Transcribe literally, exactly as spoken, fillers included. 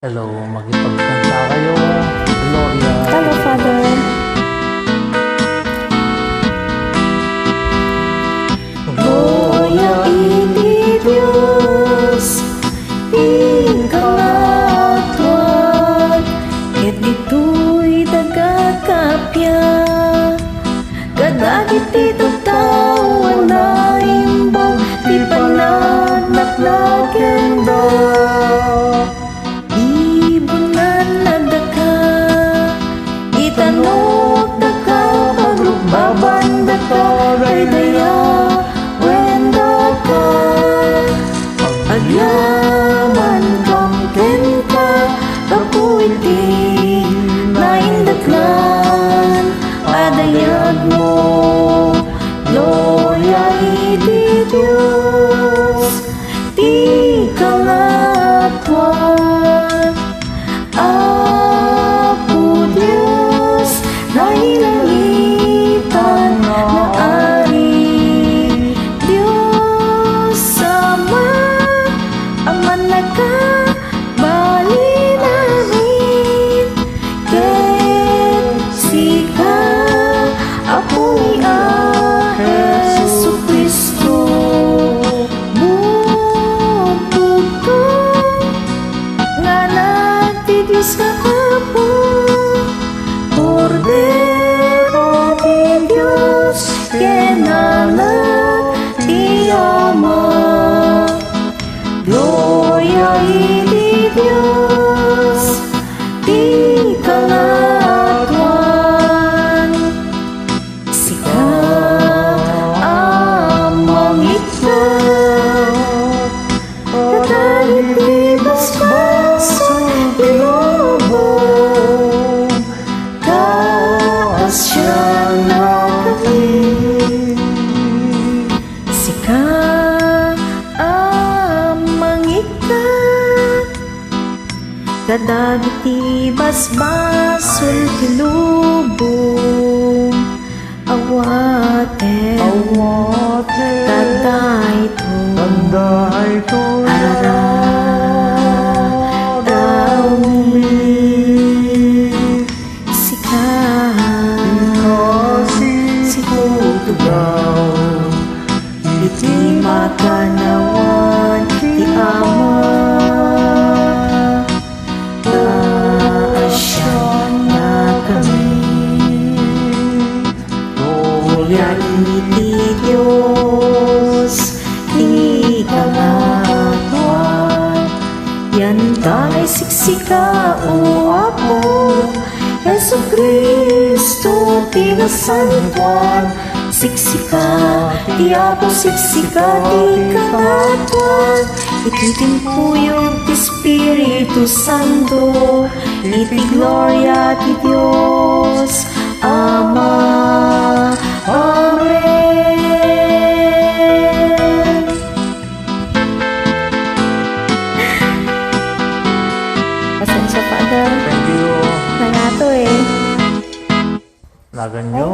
Hello, makipagkanta kayo. Gloria. Hello, Father. Gloria iti Dios, ti kangatoan, ket ditoy daga kappia, kadagiti tattao a naimbag ti panagnaklagen da. Ibungan daka, itanok daka, pagrukbaban daka, daydayawen daka. Agyamankam kenka, gapu iti naindaklan a dayagmo. Gloria iti Dios, ti kangatoan. Apo Dios, nailangitan nga Ari, Dios Ama, a mannakabalin amin, ket sika, Apomi a Jesu-Cristo, bugbugto nga Anak ti Dios nga Apo, Kordero ti Dios, ken Anak ti Ama. Gloria iti Dios, ti kangatoan. Sika a mangitdan kadagiti basbasol ti lubong, ta asiannakami. Sika a mangitdan kadagiti basbasol ti lubong, awaten, awaten, ta daytoy, ta daytoy, aramidmi. Sika, sika, sika ti tugaw iti makannawan ti Ama, ta asiannakami. Gloria iti Dios, ti kangatoan. Yantangay siksika, O Apo, Jesu-Cristo ti nasantoan, siksika ti Apo, siksika ti kangatoan, iti timpuyog ti Espiritu Santo, iti gloria ti Dios Ama. Amen. Pasensya, Father. Thank you. Nangato eh. Naganyo.